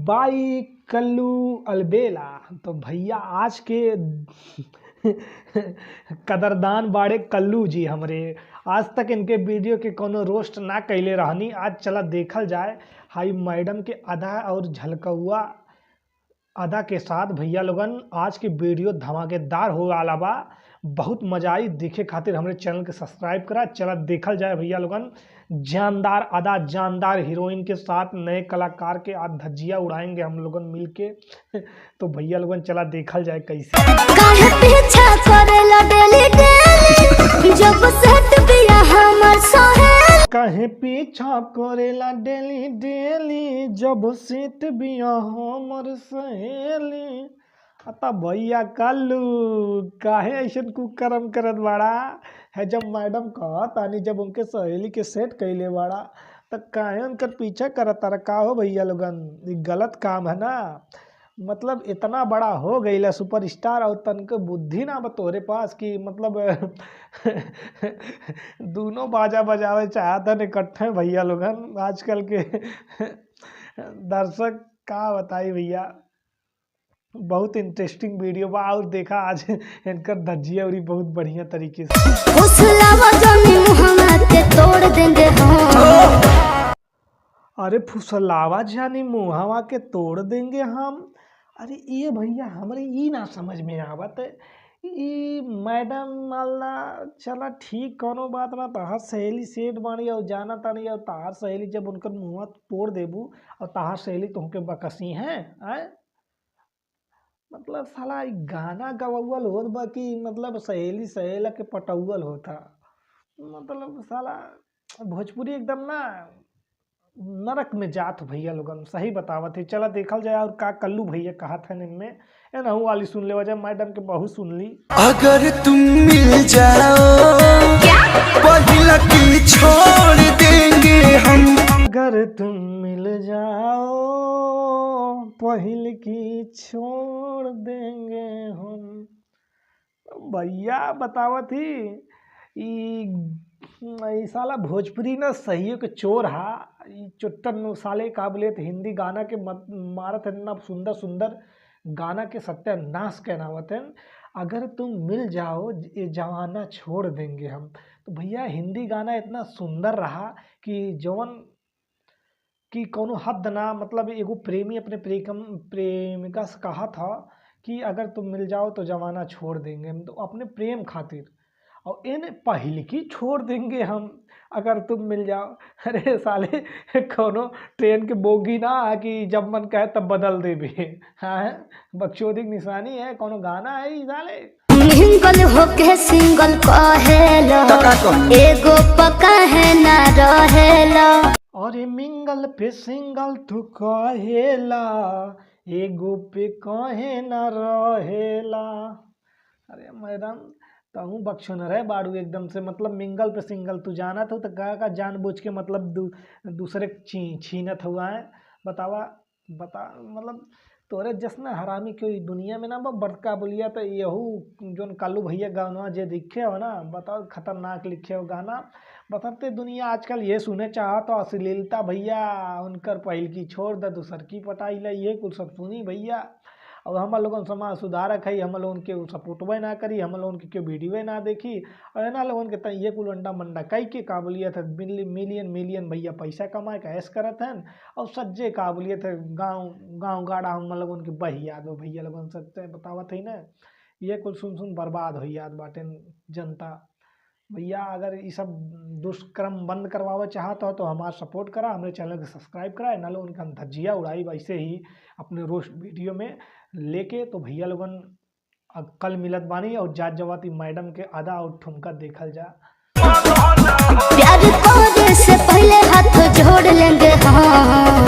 बाई कल्लू अलबेला। तो भैया आज के कदरदान बाड़े कल्लू जी हमरे, आज तक इनके वीडियो के कोनो रोस्ट ना कैले रहनी, आज चला देखल जाए हाई मैडम के अदा और झलकौआ अदा के साथ भैया लोगन आज के वीडियो धमाकेदार हो वाला बा। बहुत मजा आई देखे खातिर हमरे चैनल के सब्सक्राइब करा। चला देखल जाए भैया लोगन, जानदार अदा जानदार हीरोइन के साथ नए कलाकार के आज धज्जियाँ उड़ाएंगे हम लोगन मिलके। तो भैया लोगन चला देखल जाए कैसे। काहे पीछा करेला डेली डेली, जब सेट बिया हमर सोहेल। काहे पीछा करेला डेली डेली, जब सेट बिया हमर सहेली। अतः भैया कल्लू काहे ऐसन कुकर्म करत बाड़ा है, जब मैडम कहतानी जब उनके सहेली के सेट कैले बाड़ा त काहे उनकर पीछा करत तारा? का हो भैया लोगन, ई गलत काम है ना। मतलब इतना बड़ा हो गईला सुपरस्टार और तनके बुद्धि ना बा तोहरे पास कि मतलब दोनों बाजा बजावे चाहतन इकट्ठे भैया लोगन। आजकल के दर्शक का बताई भैया, बहुत इंटरेस्टिंग वीडियो बा। और देखा आज इनकर धज्जियाँ उड़ी बहुत बढ़िया तरीके से। फुसलावा जानी मुहम्मद के तोड़ देंगे हम। अरे फुसलावा जानी मुहावा के तोड़ देंगे हम। अरे ये भैया हमरे ई ना समझ में आवत, ई मैडम माला चला ठीक कोनो बात ना, तहार सहेली सेठ बानी और जाना तानी और तहार सहेली जब उनकर मुँह तोड़ देबू और तहार सहेली तुमके बकसी हैं आए। मतलब साला ई गाना गवौअल होत बा कि मतलब सहेली सहेला के पटौअल होता। मतलब साला भोजपुरी एकदम ना नरक में जात भैया लोगन, सही बतावत है। चला देखल जाए और का कल्लू भैया कहा था इनमें, ए नहु वाली सुन ले वजह मैडम के बहुत सुन ली। अगर तुम मिल जाओ पहिला की छोड़ देंगे हम। अगर तुम मिल जाओ पहिल की छोड़ देंगे हम। भैया बतावत ही ई साला भोजपुरी ना सही के चोर हा। ई चुट्टन साले का बोले तो हिंदी गाना के मत मारत है ना, सुंदर सुंदर गाना के सत्यानाश कहनावत है। अगर तुम मिल जाओ ये जमाना छोड़ देंगे हम। तो भैया हिंदी गाना इतना सुंदर रहा कि जौन कि कोनो हद ना, मतलब एगो प्रेमी अपने प्रेमिका से कहा था कि अगर तुम मिल जाओ तो जमाना छोड़ देंगे हम, तो अपने प्रेम खातिर और इन पहल की छोड़ देंगे हम अगर तुम मिल जाओ। अरे साले कोनो ट्रेन के बोगी ना कि जब मन कहे तब बदल देबे। हाँ बकचोदी की निशानी है, कोनो गाना है ई साले। मिंगल होके सिंगल कहेला, एगो पका है ना रहेला। अरे मिंगल पे सिंगल तू कहेला, एगो पे कहे ना रहेला। अरे मैडम तहु बख्शुन रहे बाड़ू एकदम से, मतलब मिंगल पे सिंगल तू जाना था तो का का जानबूझ के मतलब दूसरे छीनत हुआ है। बतावा बता, मतलब तोरे जसना हरामी कोई दुनिया में ना बा। बड़का बोलिया तो यहू जोन कालू भैया गाना जे लिखे हो ना, बताओ खतरनाक लिखे हो गाना। बताते दुनिया आजकल ये सुने चाहत तो अश्लीलता भैया उनकर पहिल की छोड़ the दूसर की पटाई ला, ये कुल सब सुनी भैया। और हमार लोगन समाज सुधारक है, हम लोगन के सपोर्टवे ना करी, हम लोगन के केहू वीडियो ना देखी और ना लोगन के त ये कुल अंडा मंडा कई के काबुलियत है मिलियन मिलियन भैया पैसा कमाए का ऐश करत हन। और सज्जे काबुलियत है गाँव गाँव गाड़ा हम लोगन के बही याद हो भैया लोगन सच्चे बतावत है ना। ये कुल सुन सुन बर्बाद हो याद बाटे जनता भैया। अगर ये सब दुष्कर्म बंद करवावे चाहत हो तो हमारा सपोर्ट करा, हमारे चैनल के सब्सक्राइब करा, ना लोगन का धज्जियाँ उड़ाई वैसे ही अपने रोस्ट वीडियो में लेके। तो भैया लोगन अब कल मिलत बानी और जात जवाती मैडम के अदा और ठुमका देखल जा। प्यार करे से पहले हाथ जोड़ लेंगे हम।